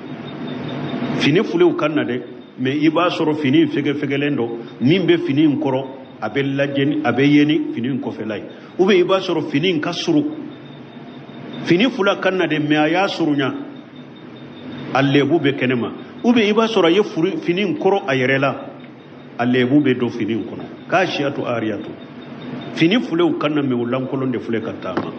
fini filiw kan na dɛ mɛ i b'a sɔrɔ fini fɛgɛfɛgɛlen don min bɛ fini in kɔrɔ a bɛ lajɛ ni a bɛ ye ni fini in kɔfɛla ye ou bien i b'a sɔrɔ fini in ka surun fini fila kan na dɛ mɛ a y'a surunya a lebu bɛ kɛnɛma ou bien i b'a sɔrɔ a ye fini in kɔrɔ a yɛrɛ la a lebu bɛ don fini in kɔnɔ k'a siyatu ariyatu fini fulew kan na mɛ u lankolon de filɛ ka taama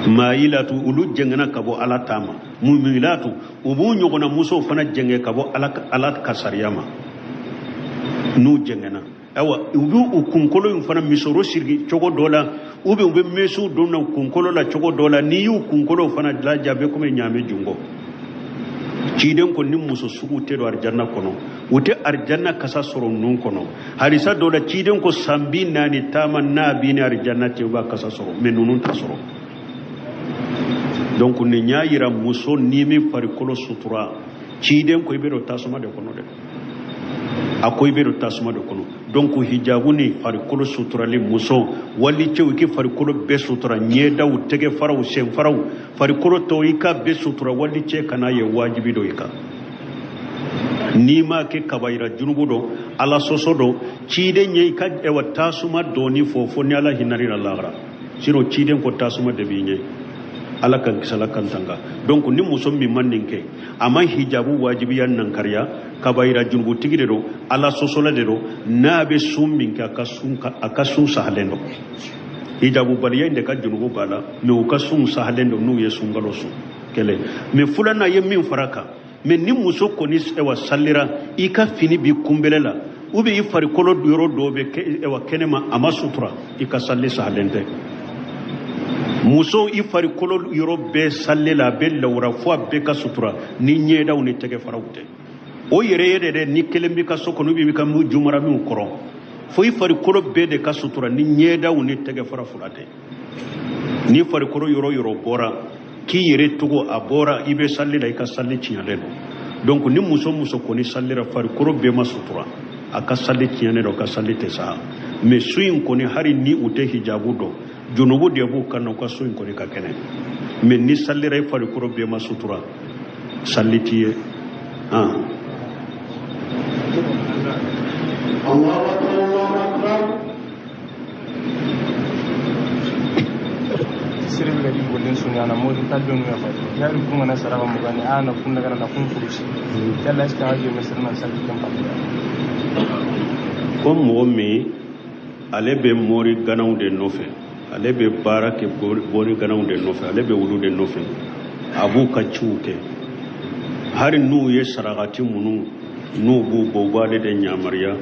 mayilatu olu jɛngɛna ka bɔ Ala ta ma mumilatu u b'u ɲɔgɔnna musow fana jɛngɛ ka bɔ Ala ka sariya ma n'u jɛngɛna ayiwa u b'u kunkolo in fana misoro siri cogo dɔ la ou bien u bɛ mesiw don u kunkolo la cogo dɔ la n'i y'u kunkolo fana lajɛ a bɛ komi ɲaamɛ jungo ciden ko ni muso sugu tɛ don arijanna kɔnɔ u tɛ arijanna kasa sɔrɔ nun kɔnɔ hadisa dɔ la ciden ko san 40 taama n'a b'i ni arijanna cɛ u b'a kasa sɔrɔ mɛ ninnu t'a sɔrɔ donc nin y'a yira muso n'i m'i farikolo sutura ciden ko i bɛ don tasuma de kɔnɔ dɛ a ko i bɛ don tasuma de kɔnɔ donc hijabu ni farikolo suturali muso wali cɛw i k'i farikolo bɛɛ sutura ɲɛdaw tɛgɛfaraw senfaraw farikolo tɔw i ka bɛɛ sutura wali cɛ kana ye wajibi don i kan n'i m'a kɛ kabayira junubu don Ala sɔsɔ don ciden ye i ka ɛwa tasuma dɔɔni fɔ fo ni Ala hinɛr'i la lahara sinon ciden ko tasuma de b'i ɲɛ Ala ka kisala kan tanga donc ni muso min ma nin kɛ a ma hijabu wajibiya nankariya kabayira junubutigi de don Ala sɔsɔla de don n'a bɛ sun min kɛ a ka sun sahalen don hijabu baliya in de ka junubu b'a la mɛ u ka sun sahalen don n'u ye sunkalo sun kɛlɛ mɛ filanan ye min fara kan mɛ ni muso kɔni ɛwa salira i ka fini b'i kunbɛlɛ la ou bien i farikolo yɔrɔ dɔw bɛ ɛwa kɛnɛma a ma sutura i ka sali sahalen tɛ muso i farikolo yɔrɔ bɛɛ sali la a bɛ lawura fo a bɛɛ ka sutura ni ɲɛdaw ni tɛgɛfaraw tɛ o yɛrɛ ye de dɛ ni kelen b'i ka so kɔnɔ ou bien i b'i ka jumaramiw kɔrɔ fo i farikolo bɛɛ de ka sutura ni ɲɛdaw ni tɛgɛfara fila tɛ ni farikolo yɔrɔ yɔrɔ bɔra k'i yɛrɛ togo a bɔra i bɛ sali la i ka sali tiɲɛlen don donc ni muso kɔni salira farikolo bɛɛ ma sutura a ka sali tiɲɛnen don a ka sali tɛ sa mɛ su in kɔni hali ni u tɛ hijabu dɔn junubu de b'u kan na u ka so in kɔni ka kɛnɛ mɛ ni salira i farikolo bɛɛ ma sutura sali t'i ye Sere bɛ ka di bɔlen surunya na mori ta don ya fati yari kun kana saraka mugani a na kun daga na kun furusi yalla est-ce que a jɛ sere na sali kan pa ko mɔgɔ min Ale bɛ mori ganaw de nɔfɛ, ale bɛ baara kɛ mori ganaw de nɔfɛ, ale bɛ olu de nɔfɛ, a b'u ka ciw kɛ. Hali n'u ye sarakati minnu n'u b'u bɔ, u b'ale de yamaruya,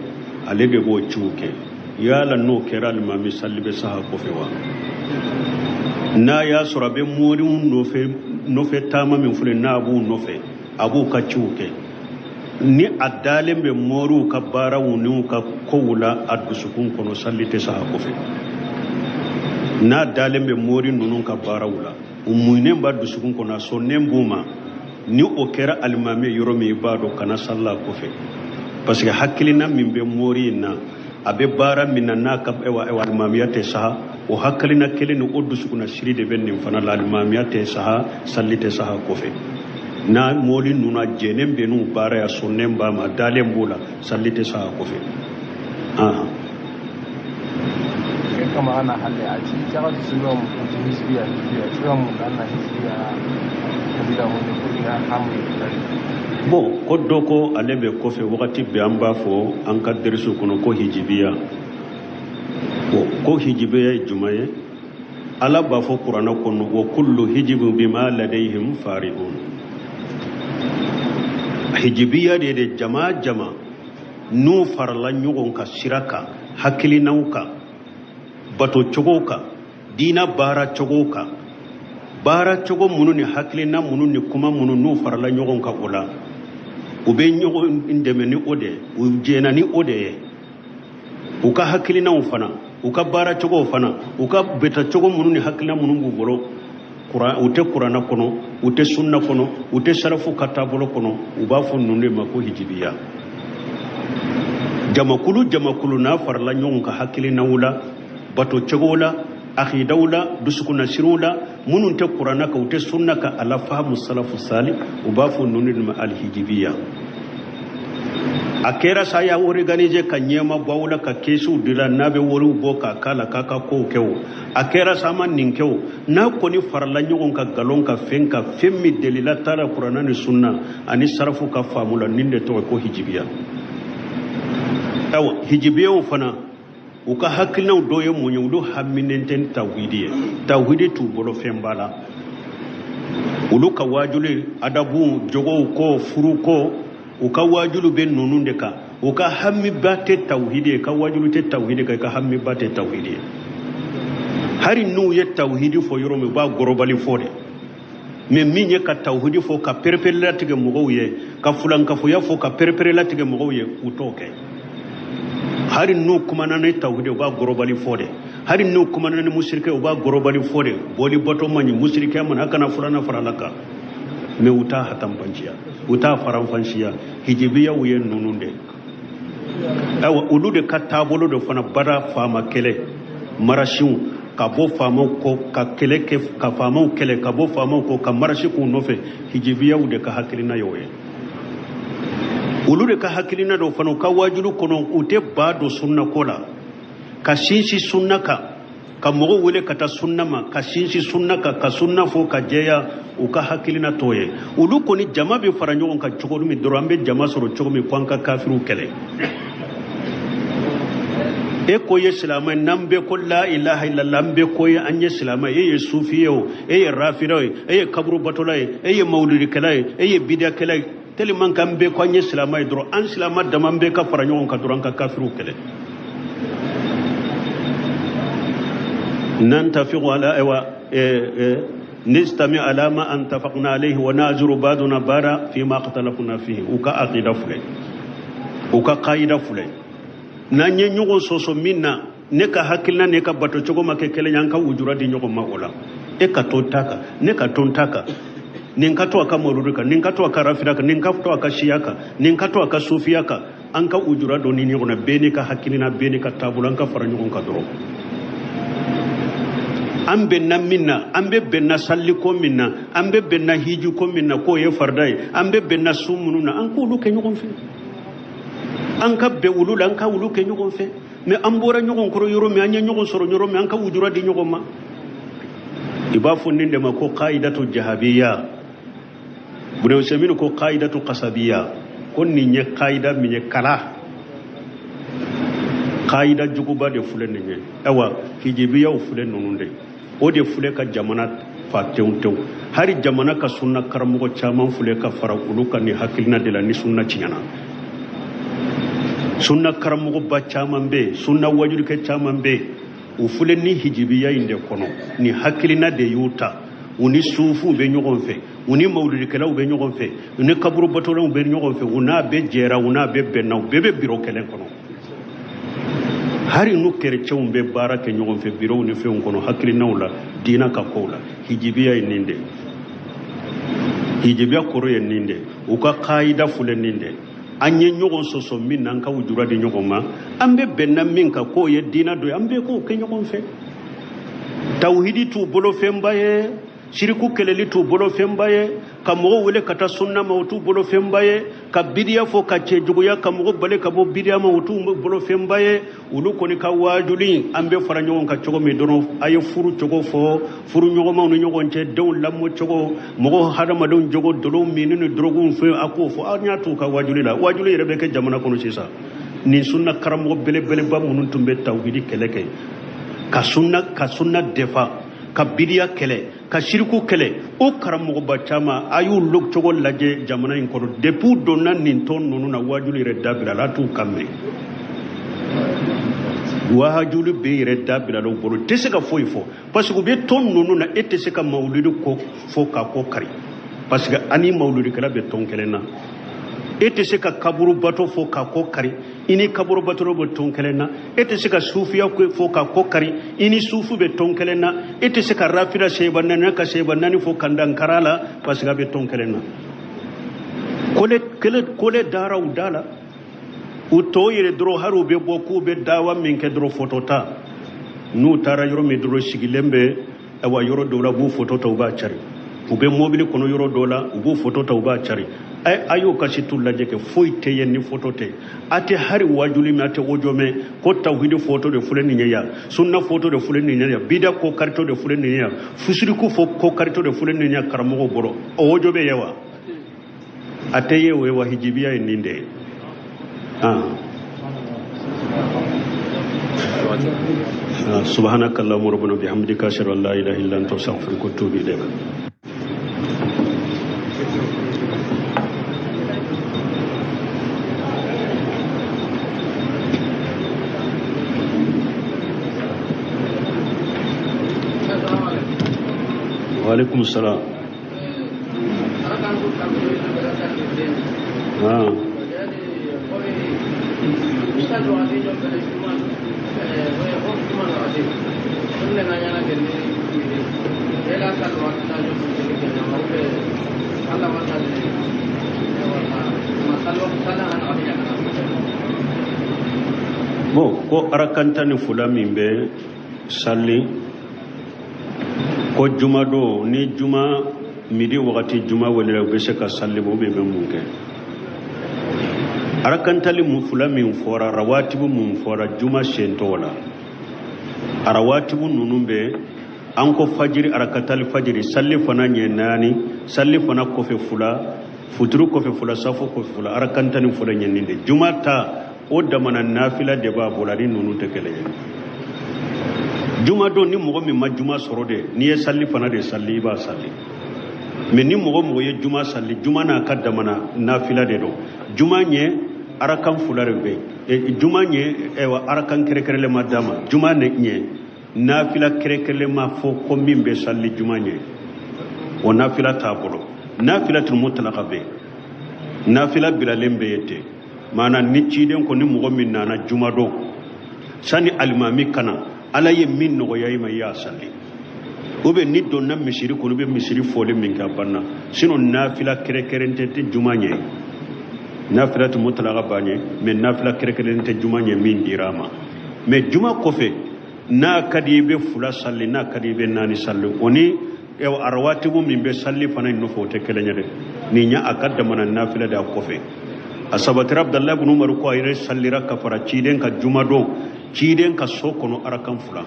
ale de b'o ciw kɛ. Yala n'o kɛra alimami, sali bɛ saha kɔfɛ wa? N'a y'a sɔrɔ a bɛ moriw nɔfɛ taama min filɛ, n'a b'u nɔfɛ, a b'u ka ciw kɛ, ni a dalen bɛ moriw ka baaraw n'u ka kow la a dusukun kɔnɔ, sali tɛ saha kɔfɛ. N'a dalen bɛ mori ninnu ka baaraw la, u munnen b'a dusukun kɔnɔ, a sɔnnen b'u ma, ni o kɛra alimami yɔrɔ min, i b'a dɔn kana sali a kɔfɛ, parce que hakilina min bɛ mori in na, a bɛ baara min na, n'a ka alimamiya tɛ saha, o hakilina kelen ni o dusukunna siri de bɛ nin fana la, alimamiya tɛ saha, sali tɛ saha kɔfɛ. N'a mori ninnu a jɛnnen bɛ n'u baara ye, a sɔnnen b'a ma, a dalen b'o la, sali tɛ saha kɔfɛ. Kama ana halle a ci jaga su ga mu hizbiya hizbiya su ga mu dan na hizbiya kabila wonde ko ina hamu. Bon, ko dɔ ko ale bɛ kɔfɛ wagati bɛɛ, an b'a fɔ an ka derisu kɔnɔ ko hijibiya. Bon, ko hijibiya ye jumɛn ye? Ala b'a fɔ kuranɛ kɔnɔ wa kullu hijibu bima ladayhim farihun. Hijibiya de ye jama jama n'u farala ɲɔgɔn kan sira kan, hakilinaw kan, bato cogo kan, diina baara cogo kan, baara cogo minnu ni hakilina minnu ni kuma minnu n'u farala ɲɔgɔn kan o la, u bɛ ɲɔgɔn dɛmɛ ni o de ye, u jɛna ni o de ye, u ka hakilinaw fana, u ka baara cogow fana, u ka bɛta cogo minnu ni hakilina minnu b'u bolo, u tɛ kuranna kɔnɔ, u tɛ sunna kɔnɔ, u tɛ sarafu ka taabolo kɔnɔ, u b'a fɔ ninnu de ma ko hijibiya. Jamakulu jamakulu n'a farala ɲɔgɔn kan hakilinaw la, bato cogow la, akidaw la, dusukunnasiriw la, minnu tɛ kuranna kan, u tɛ sunna kan, ala fahamu salafu sali, u b'a fɔ ninnu de ma alihijibiya. A kɛra sa y'a organiser ka ɲɛma bɔ aw la, ka kɛsiw dila, n'a bɛ wariw bɔ k'a k'a la, k'a ka kow kɛ o, a kɛra sa a ma nin kɛ o, n'a kɔni farala ɲɔgɔn kan nkalon ka fɛn kan, fɛn min delila t'a la kuranna ni sunna ani sarafu ka faamu la, nin de tɔgɔ ko hijibiya. Ayiwa, hijibiyaw fana u ka hakilinaw dɔ ye mun ye? Olu haminen tɛ tawhidi ye, tawhidi t'u bolo fɛn ba la. Olu ka waajuli adabu jogow ko furu ko, u ka waajulu bɛ ninnu de kan, u ka hamiba tɛ tawhidi ye, ka waajulu tɛ tawhidi kan, i ka hamiba tɛ tawhidi ye. Hali n'u ye tawhidi fɔ yɔrɔ min, u b'a gɔrɔbali fɔ de, mais min ye ka tawhidi fɔ ka pereperelatigɛ mɔgɔw ye, ka fulankafoya fɔ ka pereperelatigɛ mɔgɔw ye, u t'o kɛ. Hali n'u kumana ni tawhidi, u b'a gɔrɔbali fɔ de. Hali n'u kumana ni musirikɛ, u b'a gɔrɔbali fɔ de. Bɔli bato man ɲi, musirikɛ man, a kana furanna fara la kan, mais u t'a hatanpanciya, u t'a faranfansiya. Hijibiyaw ye ninnu de. Ayiwa, olu de ka taabolo de fana bada faama kɛlɛ, marasiw ka bɔ faamaw kɔ ka kɛlɛ kɛ, ka faamaw kɛlɛ, ka bɔ faamaw kɔ ka marasi k'u nɔfɛ. Hijibiyaw de ka hakilina y'o ye. Olu de ka hakilina dɔ fana, u ka waajulu kɔnɔ, u tɛ ba don sunna ko la, ka sinsin sunna kan, ka mɔgɔw wele ka taa sunna ma, ka sinsin sunna kan, ka sunna fɔ ka jɛya, u ka hakilina t'o ye. Olu kɔni jama bɛ fara ɲɔgɔn kan cogo min dɔrɔn, an bɛ jama sɔrɔ cogo min ko an ka kafiriw kɛlɛ. E ko ye silamɛ, n'an bɛɛ ko la ilaha illallah, an bɛɛ ko ye an ye silamɛ, e ye sufi ye o, e ye rafida ye, e ye kaburu batola ye, e ye mawuludikɛla ye, e ye bidiyakɛla ye, tellement k'an bɛɛ ko an ye silamɛ ye dɔrɔn, an silamɛ dama an bɛɛ ka fara ɲɔgɔn kan dɔrɔn, an ka kafiriw kɛlɛ. Nantafiqu ala aywa nistami ala ma antafaqna alayhi wa nazuru ba'duna ba'da fi ma ikhtalafna fihi. U ka aqida filɛ, u ka qaida filɛ. N'an ye ɲɔgɔn sɔsɔ min na, ne ka hakilina ne ka bato cogo ma kɛ kelen ye, an ka wujura di ɲɔgɔn ma o la. E ka to ta kan, ne ka to n ta kan, nin ka to a ka mawuludu kan, nin ka to a ka rafida kan, nin ka to a ka siya kan, nin ka to a ka sufiya kan, an ka wujura dɔ ni ɲɔgɔn na, bɛɛ n'i ka hakilina, bɛɛ n'i ka taabolo, an ka fara ɲɔgɔn kan dɔrɔn. An bɛnna min na, an bɛ bɛnna saliko min na, an bɛ bɛnna hijiko min na k'o ye farida ye, an bɛ bɛnna sun minnu na, an k'olu kɛ ɲɔgɔn fɛ, an ka bɛn olu la, an ka olu kɛ ɲɔgɔn fɛ. Mais an bɔra ɲɔgɔn kɔrɔ yɔrɔ min, an ye ɲɔgɔn sɔrɔ yɔrɔ min, an ka wujura di ɲɔgɔn ma. I b'a fɔ nin de ma ko qaidatu jahabiya. Ibn Usaymin ko qaidatu qasabiya, ko nin ye qaida min ye kala. Kayida juguba de filɛ nin ye. Ayiwa, hijibiyaw filɛ ninnu de, o de filɛ ka jamana fa tewu tewu. Hali jamana ka sunna karamɔgɔ caman filɛ ka fara olu kan nin hakilina de la. Ni sunna tiɲɛna, sunna karamɔgɔba caman bɛ yen, sunna wajurukɛ caman bɛ yen, u filɛ ni hijibiya in de kɔnɔ. Ni hakilina de y'u ta. U ni sufuw bɛ ɲɔgɔn fɛ, u ni mawuludikɛlaw bɛ ɲɔgɔn fɛ, u ni kaburubatolaw bɛ ɲɔgɔn fɛ, u n'a bɛɛ jɛra, u n'a bɛɛ bɛnna, u bɛɛ bɛ biro kelen kɔnɔ. Hali n'u kerecɛnw bɛ baara kɛ ɲɔgɔn fɛ birow ni fɛnw kɔnɔ, hakilinaw la, diina ka kow la. Hijibiya ye nin de, hijibiya kɔrɔ ye nin de, u ka kayida filɛ nin de. An ye ɲɔgɔn sɔsɔ min na, an ka wujura di ɲɔgɔn ma, an bɛ bɛnna min kan k'o ye diina dɔ ye, an bɛɛ k'o kɛ ɲɔgɔn fɛ. Tawhidi t'u bolo fɛnba ye, siriku kɛlɛli t'u bolo fɛnba ye, ka mɔgɔw wele ka taa sunna ma, o t'u bolo fɛnba ye, ka bidiya fɔ ka cɛjuguya, ka mɔgɔ bali ka bɔ bidiya ma, o t'u bolo fɛnba ye. Olu kɔni ka waajuli, an bɛ fara ɲɔgɔn kan cogo min dɔrɔn, a ye furu cogo fɔ, furu ɲɔgɔnmaw ni ɲɔgɔn cɛ, denw lamɔ cogo, mɔgɔ hadamadenw jogo, dolow minni ni dɔrɔguw fɛn, a k'o fɔ. An y'a t'u ka waajuli la. Waajuli yɛrɛ bɛ kɛ jamana kɔnɔ sisan. Nin sunna karamɔgɔ belebeleba minnu tun bɛ tawhidi kɛlɛ kɛ, ka sunna defa, ka bidiya kɛlɛ, ka siriku kɛlɛ, o karamɔgɔba caman, a y'u cogo lajɛ jamana in kɔnɔ. Depuis u donna nin tɔn ninnu na, waajuli yɛrɛ dabila la, a t'u kan mɛn. Waajuli bɛɛ yɛrɛ dabila la u bolo, tɛ se ka foyi fɔ, parce que u bɛ tɔn ninnu na. E tɛ se ka mawuludi ko fɔ k'a ko kari, parce que ani mawuludikɛla bɛ tɔn kelen na. E tɛ se ka kaburu bato fɔ k'a ko kari, i ni kaburu bato bɛ tɔn kelen na. E tɛ se ka sufiya fɔ k'a ko kari, i ni sufu bɛ tɔn kelen na. E tɛ se ka rafida seba naani ka seba naani fɔ ka dankara la, parce que a bɛ tɔn kelen na. Kole kele kole dara u da la, u tɔ yɛrɛ dɔrɔn. Hali u bɛ bɔ k'u bɛ dawa min kɛ dɔrɔn, foto ta. N'u taara yɔrɔ min dɔrɔn, sigilen bɛ, ayiwa, yɔrɔ dɔw la, u b'u foto ta, u b'a cari. U bɛ mobili kɔnɔ yɔrɔ dɔw la, u b'u foto ta, u b'a cari. A y'o kasi t'u lajɛ kɛ, foyi tɛ yen ni foto tɛ. A tɛ hali wajuli mɛn, a tɛ audio mɛn ko tawhidi foto de filɛ nin ye yan, sunna foto de filɛ nin ye yan, bida ko karito de filɛ nin ye yan, fusiriku fo ko karito de filɛ nin ye yan karamɔgɔw bolo. O audio bɛ ye wa? A tɛ ye. O ye wa hijibiya ye nin de ye. Ah. سبحانك اللهم ربنا بحمدك، أشهد أن لا إله إلا أنت، أستغفرك وأتوب إليك. وعليكم السلام. آه. Bon, ko arakan 12 min bɛ sali ko juma don, ni juma midi wagati juma welera, u bɛ se ka sali bɔ, bɛ mun kɛ? Arakantali mun fila min fɔra, rawatibu mun fɔra juma sen tɔgɔ la, arawatibu ninnu bɛ an ko fajiri, arakatali fajiri, sali fana ɲɛ naani, sali fana kɔfɛ fila, futuru kɔfɛ fila, safo kɔfɛ fila, arakan 12 ɲɛ nin de. Juma ta, o damana nafila de b'a bolo, ani ninnu tɛ kelen ye. Juma don, ni mɔgɔ min ma juma sɔrɔ de, n'i ye sali fana de sali, i b'a sali. Mais ni mɔgɔ mɔgɔ ye juma sali, juma n'a ka damana nafila de don. Juma ɲɛ arakan fila de bɛ yen. Juma ɲɛ, ayiwa, arakan kɛrɛnkɛrɛnlen ma d'a ma. Juma ɲɛ nafila kɛrɛnkɛrɛnlen ma fɔ ko min bɛ sali juma ɲɛ, o nafila t'a bolo. Nafila tun mutlaka bɛ yen, nafila bilalen bɛ yen ten. Maana ni ciden ko ni mɔgɔ min nana juma don sani alimami kana, Ala ye min nɔgɔya i ma, i y'a sali, ou bien ni donna misiri kɔnɔ, i bɛ misiri fɔli min kɛ, a banna. Sinon nafila kɛrɛnkɛrɛn tɛ juma ɲɛ. Nafila tun mutlaka b'a ɲɛ, mais nafila kɛrɛnkɛrɛn tɛ juma ɲɛ min dira a ma. Mais juma kɔfɛ, n'a ka di i bɛ fila sali, n'a ka di i bɛ naani sali. O ni arawatibu min bɛ sali fana in nɔfɛ, o tɛ kelen ye dɛ. Nin ye a ka damana nafila de a kɔfɛ. A sabatira Abudalayi ibn Umaru ko a yɛrɛ salira ka fara ciden ka juma don, ciden ka so kɔnɔ, arakan fila.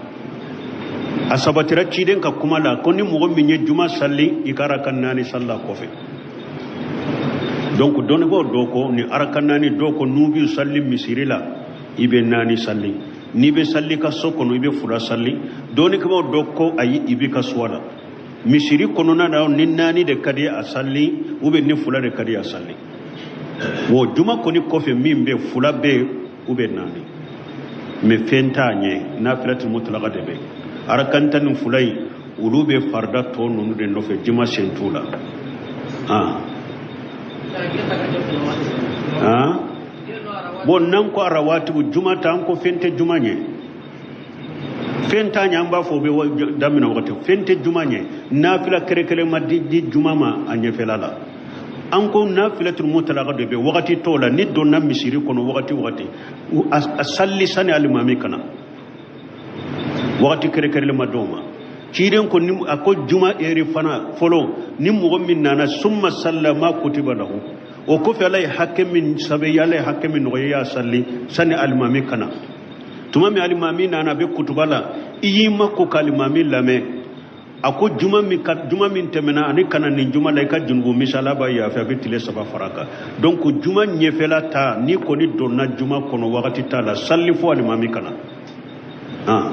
A sabatira ciden ka kuma la ko ni mɔgɔ min ye juma sali, i ka arakan naani sali a kɔfɛ. Donc dɔnnibaaw dɔw ko ni arakan naani, dɔw ko n'u b'i sali misiri la, i bɛ naani sali. N'i bɛ sali ka so kɔnɔ, i bɛ fula sali. Dɔnnikɛbaaw dɔ ko ayi, i b'i ka suwa la misiri kɔnɔna na, ni naani de ka di a sali ou bien ni fula de ka di a sali. Wo juma kɔni kɔfɛ, min bɛ fula bɛ yen ou bien naani, mais fɛn t'a ɲɛ, nafilatul mutlaka de bɛ. Arakan 12 in, olu bɛ farida tɔ ninnu de nɔfɛ, juma sen t'u la. Ah ah, bon, n'an ko arawatibu juma ta, an ko fɛn tɛ juma ɲɛ, fɛn t'a ɲɛ. An b'a fɔ o bɛ daminɛ wagati, fɛn tɛ juma ɲɛ, nafila kɛrɛkɛrɛ ma di juma ma a ɲɛfɛla la. An ko nafilatul mutlaka de bɛ wagati tɔw la. Ni donna misiri kɔnɔ wagati wagati, a salli sani alimami kana, wagati kɛrɛkɛrɛlen ma d'o ma. Ciden ko ni a ko juma eri fana fɔlɔ, ni mɔgɔ min nana, summa salla ma kutiba lahu, o kɔfɛ ala ye hakɛ min sɛbɛn, ala ye hakɛ min nɔgɔya, i y'a salli sani alimami kana. Tuma min alimami nana, a bɛ kutuba la, i y'i mako ka alimami lamɛn. A ko juma min ka juma min tɛmɛna ani kana nin juma la, i ka junubu misala b'a yafa, a bɛ tile 3 fara kan. Donc juma ɲɛfɛla ta, n'i kɔni donna juma kɔnɔ, wagati t'a la, salli fo alimami kana. Ah.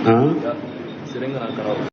Ah.